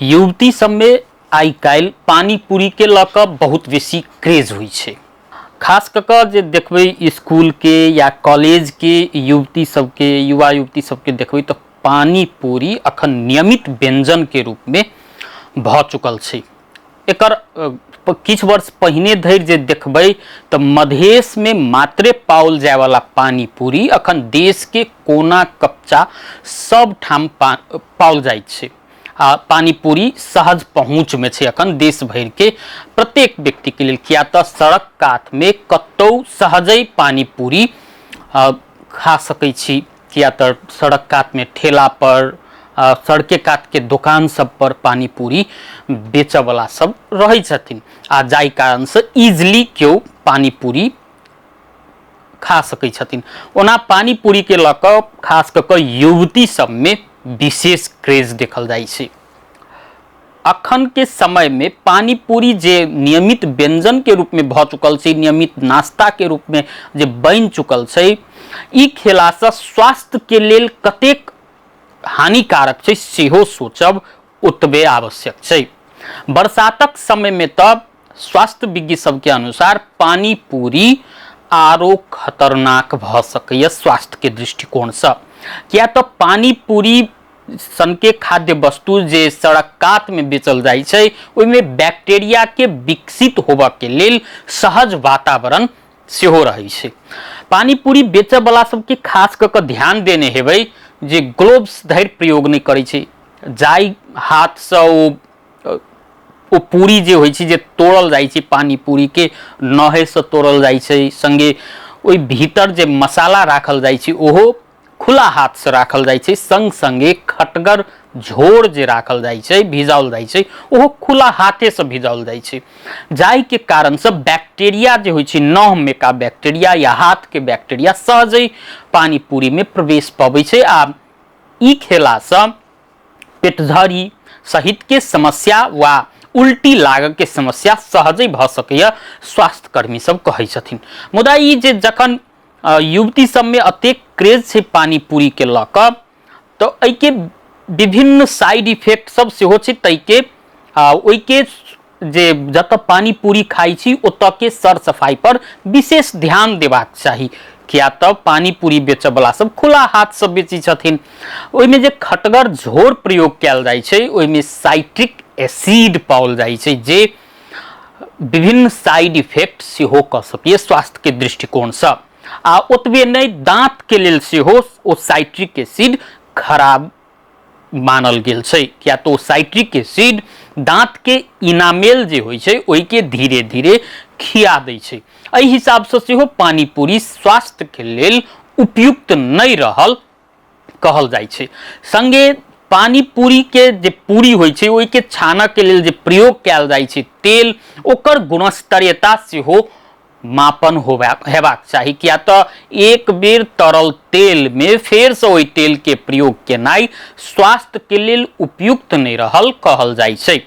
युवती सबमे आइ काल्हि पानीपूरीके लऽ कऽ बहुत बेसी क्रेज होइ छै। खास कऽ कऽ जे देखबै इसकुलके या कॉलेजके युवती सबके, युवा युवती सबके देखबै तऽ पानीपूरी अखन नियमित व्यञ्जनके रूपमे भऽ चुकल छै। एकर किछु वर्ष पहिने धरि जे देखबै तऽ मधेशमे मात्रे पाओल जायवला पानीपूरी अखन देशके कोना कपचा सब ठाम पाओल जाइत छै आ पानीपूरी सहज पहुँचमे छै अखन देश भरिके प्रत्येक व्यक्तिके लेल, किया तऽ सड़क कातमे कतौ सहजै पानीपूरी खा सकै छी, किया तऽ सड़क कातमे ठेला पर, सड़के कातके दोकान सब पर पानीपूरी बेचऽवला सब रहै छथिन आ जाहि कारणसँ इजली केओ पानीपूरी खा सकै छथिन। ओना पानीपूरीके लऽ कऽ खास कऽ कऽ युवती सबमे विशेष क्रेज देखल जाइ छै। अखन के समय में पानीपूरी जे नियमित व्यंजन के रूप में भऽ चुकल छै, नियमित नाश्ता के रूप में जे बनि चुकल छै, ई खेलासँ स्वास्थ्य के लेल कतेक हानिकारक छै सेहो सोचब ओतबे आवश्यक छै। बरसातक समय में तऽ स्वास्थ्य विज्ञ सबके अनुसार पानीपूरी आरो खतरनाक भऽ सकैए स्वास्थ्य के दृष्टिकोणसँ, किया तऽ पानीपूरी सनके खाद्य वस्तु जे सड़क कातमे बेचल जाइ छै ओहिमे बैक्टीरियाके विकसित होबऽके लेल सहज वातावरण सेहो रहै छै। पानीपूरी बेचऽवला सबके खास कऽ कऽ ध्यान देने हेबै जे ग्लोव्स धरि प्रयोग नहि करै छै। जाहि हाथसँ ओ पूरी जे होइ छै जे तोड़ल जाइ छै, पानीपूरीके नहेसँ तोड़ल जाइ छै, सङ्गे ओहि भीतर जे मसाला राखल जाइ छै ओहो खुला हाथसँ राखल जाइ छै, सङ्ग सङ्गे खटगर झोर जे राखल जाइ छै, भिजाओल जाइ छै, ओहो खुला हाथेसँ भिजाओल जाइ छै, जाहिके कारणसँ बैक्टीरिया जे होइ छै, नहमेका बैक्टीरिया या हाथके बैक्टीरिया सहजै पानीपूरीमे प्रवेश पबै छै आ ई खेलासँ पेटझड़ी सहितके समस्या वा उल्टी लागऽके समस्या सहजै भऽ सकैए, स्वास्थ्यकर्मी सब कहै छथिन। मुदा ई जे जखन युवती सबमे अतेक क्रेज छै पानीपूरीके लऽ कऽ, तऽ एहिके विभिन्न साइड इफेक्ट सब सेहो छै, ताहिके ओहिके जे जतऽ पानीपूरी खाइ छी ओतऽके सर सफाइ पर विशेष ध्यान देबाक चाही, किया तऽ पानीपूरी बेचऽवला सब खुला हाथसँ बेचै छथिन। ओहिमे जे खटगर झोर प्रयोग कयल जाइ छै ओहिमे साइट्रिक एसिड पाओल जाइ छै जे विभिन्न साइड इफेक्ट सेहो कऽ सकैए स्वास्थ्यके दृष्टिकोणसँ, आ ओतबे नहि दाँतके लेल सेहो ओ साइट्रिक एसिड खराब मानल गेल छै, किया तऽ ओ साइट्रिक एसिड दाँतके इनामेल जे होइ छै ओहिके धीरे धीरे खिया दै छै। एहि हिसाबसँ सेहो पानीपूरी स्वास्थ्यके लेल उपयुक्त नहि रहल कहल जाइ छै। संगे पानीपूरीके जे पूरी होइ छै ओहिके छानऽके लेल जे प्रयोग कयल जाइ छै तेल, ओकर गुणस्तरीयता सेहो मापन हेबाक चाही, किया तऽ एक बेर तरल तेलमे फेरसँ ओहि तेलके प्रयोग केनाइ स्वास्थ्यके लेल उपयुक्त नहि रहल कहल जाइ छै।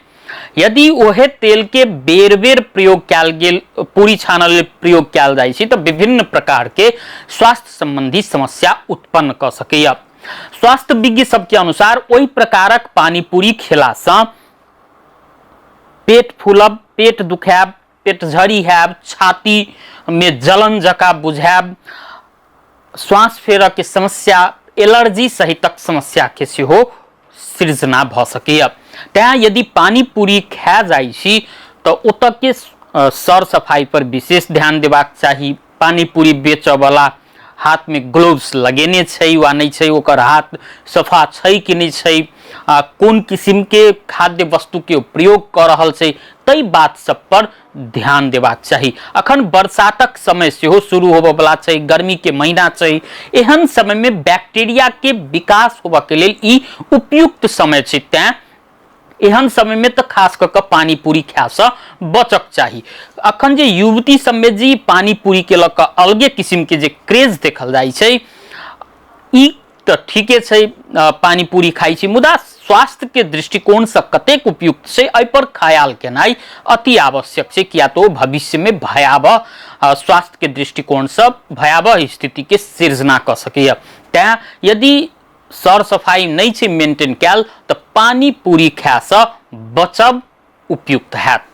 यदि ओहे तेलके बेर बेर प्रयोग कयल गेल पूरी छानऽ लेल प्रयोग कयल जाइ छै तऽ विभिन्न प्रकारके स्वास्थ्य सम्बन्धी समस्या उत्पन्न कऽ सकैए। स्वास्थ्य विज्ञ सबके अनुसार ओहि प्रकारक पानीपूरी खेलासँ पेट फूलब, पेट दुखायब, पेटझड़ी हैब, छातीमे जलन जकाँ बुझायब, श्वास फेरऽके समस्या, एलर्जी सहितक समस्याके सेहो सृजना भऽ सकैए। तैँ यदि पानीपूरी खाए जाइ छी तऽ ओतऽके सर सफाइ पर विशेष ध्यान देबाक चाही। पानीपूरी बेचऽवला हाथमे ग्लोव्स लगेने छै वा नहि छै, ओकर हाथ सफा छै कि नहि छै, आ कोन किसिमके खाद्य वस्तुके प्रयोग कऽ रहल छै, ताहि बात सब पर ध्यान देबाक चाही। अखन बरसातक समय सेहो शुरू होबऽवला छै, गर्मीके महीना छै, एहन समयमे बैक्टीरियाके विकास होबऽके लेल ई उपयुक्त समय छै, तैँ एहन समयमे तऽ खास कऽ कऽ पानीपूरी खायसँ बचक चाही। अखन जे युवती सबमे जे पानीपूरीके लऽ कऽ अलगे किसिमके जे क्रेज देखल जाइ छै ई तऽ ठीके छै, पानीपूरी खाइ छी, मुदा स्वास्थ्यके दृष्टिकोणसँ कतेक उपयुक्त छै एहिपर खयाल केनाइ अति आवश्यक छै, किया तऽ ओ भविष्यमे भयावह स्वास्थ्यके दृष्टिकोणसँ भयावह स्थितिके सृजना कऽ सकैए। तैँ यदि सर सफाइ नहि छै मेंटेन कयल तऽ पानी पूरी खायसँ बचब उपयुक्त हैत।